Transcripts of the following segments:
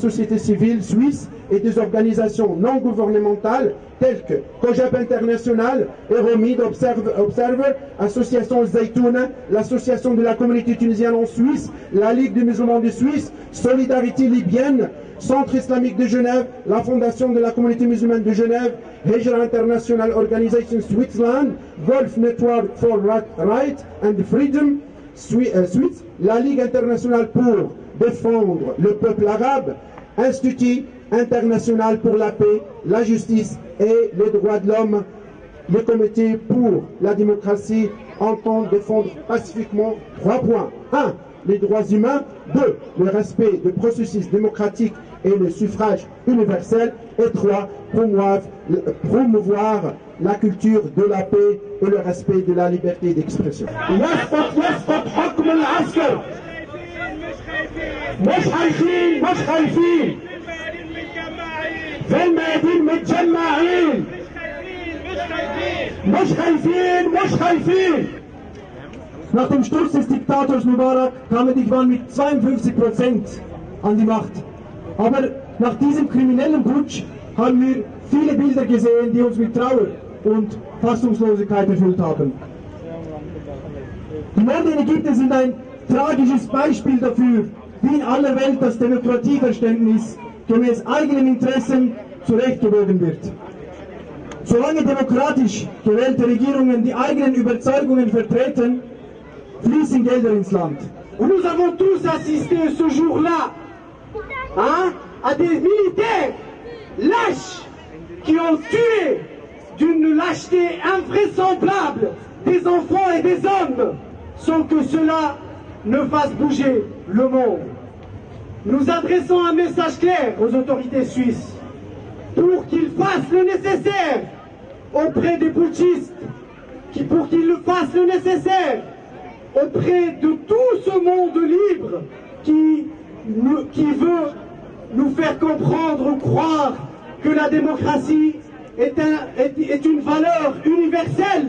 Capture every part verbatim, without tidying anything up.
société civile suisse et des organisations non gouvernementales telles que COJEP International, Eromid, Observe, Observer, Association Zaytouna, l'Association de la communauté tunisienne en Suisse, la Ligue des musulmans de Suisse, Solidarité libyenne, Centre islamique de Genève, la Fondation de la communauté musulmane de Genève, Hijra International Organization Switzerland, Gulf Network for Right and Freedom, Suisse, la Ligue internationale pour défendre le peuple arabe, Institut international pour la paix, la justice et les droits de l'homme, le comité pour la démocratie entend défendre pacifiquement trois points. Un, les droits humains. Deux, le respect du processus démocratique et le suffrage universel. Et trois, promouvoir, promouvoir la culture de la paix et le respect de la liberté d'expression. يسقط، يسقط حكم العسكر. مش خايفين، مش خايفين. في الميادين متجمعين. مش خايفين، مش خايفين. Nach dem Sturz des Diktators Mubarak kamen die Ikhwan mit zweiundfünfzig Prozent an die Macht. Aber nach diesem kriminellen Putsch haben wir viele Bilder gesehen, die uns mit Trauer und Fassungslosigkeit erfüllt haben. Die Morde in Ägypten sind ein tragisches Beispiel dafür, wie in aller Welt das Demokratieverständnis gemäß eigenen Interessen zurechtgebogen wird. Solange demokratisch gewählte Regierungen die eigenen Überzeugungen vertreten, fließen Gelder ins Land. Nous avons tous assisté ce jour-là, hein, à des militaires lâches qui ont tué d'une lâcheté invraisemblable des enfants et des hommes sans que cela ne fasse bouger le monde. Nous adressons un message clair aux autorités suisses pour qu'ils fassent le nécessaire auprès des putschistes, qui, pour qu'ils fassent le nécessaire auprès de tout ce monde libre qui, nous- qui veut nous faire comprendre ou croire que la démocratie est un- est- est une valeur universelle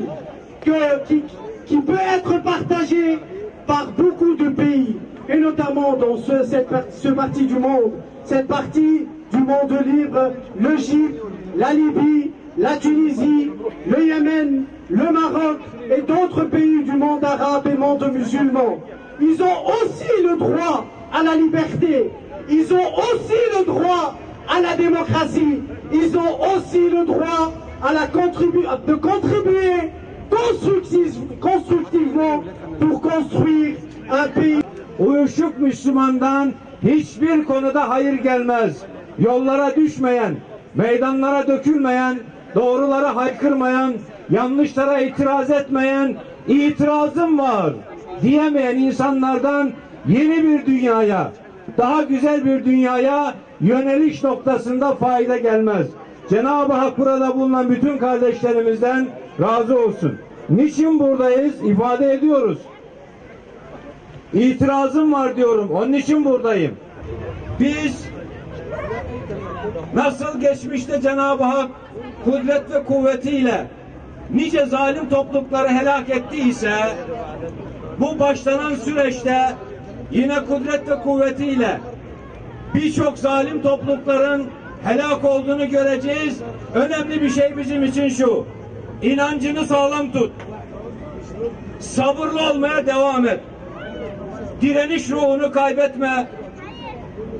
que- qui, qui peut être partagée par beaucoup de pays, et notamment dans ce, cette par- ce parti du monde, cette partie du monde libre, l'Égypte, la Libye, la Tunisie, le Yémen, le Maroc et d'autres pays du monde arabe et monde musulman. Ils ont aussi le droit à la liberté. Ils ont aussi le droit à la démocratie. Ils ont aussi le droit à la contribu- de contribuer constructive- constructivement pour construire un pays. Uyuşuk Müslümandan hiçbir konuda hayır gelmez. Yollara düşmeyen, meydanlara dökülmeyen, doğrulara haykırmayan, yanlışlara itiraz etmeyen, "İtirazım var" diyemeyen insanlardan yeni bir dünyaya, daha güzel bir dünyaya yöneliş noktasında fayda gelmez. Cenab-ı Hak burada bulunan bütün kardeşlerimizden razı olsun. Niçin buradayız? İfade ediyoruz. İtirazım var diyorum. Onun için buradayım. Biz nasıl geçmişte Cenab-ı Hak kudret ve kuvvetiyle nice zalim toplulukları helak ettiyse, bu başlanan süreçte yine kudret ve kuvvetiyle birçok zalim toplulukların helak olduğunu göreceğiz. Önemli bir şey bizim için şu. İnancını sağlam tut. Sabırlı olmaya devam et. Direniş ruhunu kaybetme.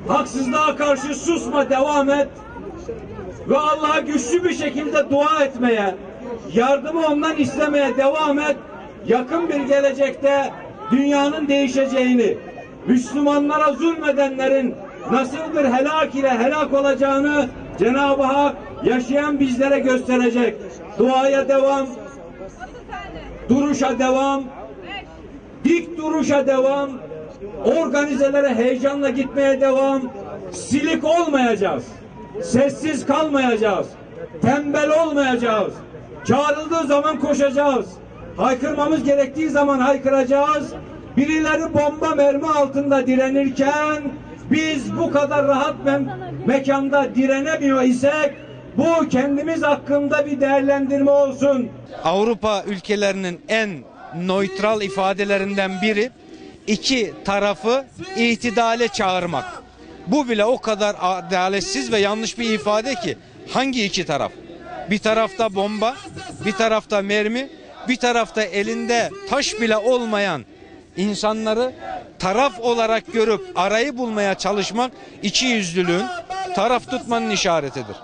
Haksızlığa karşı susma, devam et. Ve Allah'a güçlü bir şekilde dua etmeye, yardımı ondan istemeye devam et. Yakın bir gelecekte dünyanın değişeceğini, Müslümanlara zulmedenlerin nasıl bir helak ile helak olacağını Cenab-ı Hak yaşayan bizlere gösterecek. Duaya devam, duruşa devam, dik duruşa devam, organizelere heyecanla gitmeye devam, silik olmayacağız, sessiz kalmayacağız, tembel olmayacağız. Çağrıldığı zaman koşacağız. Haykırmamız gerektiği zaman haykıracağız. Birileri bomba mermi altında direnirken biz bu kadar rahat mem- mekanda direnemiyor isek bu kendimiz hakkında bir değerlendirme olsun. Avrupa ülkelerinin en neutral ifadelerinden biri iki tarafı itidale çağırmak. Bu bile o kadar adaletsiz ve yanlış bir ifade ki, hangi iki taraf? Bir tarafta bomba, bir tarafta mermi, bir tarafta elinde taş bile olmayan insanları taraf olarak görüp arayı bulmaya çalışmak ikiyüzlülüğün, taraf tutmanın işaretidir.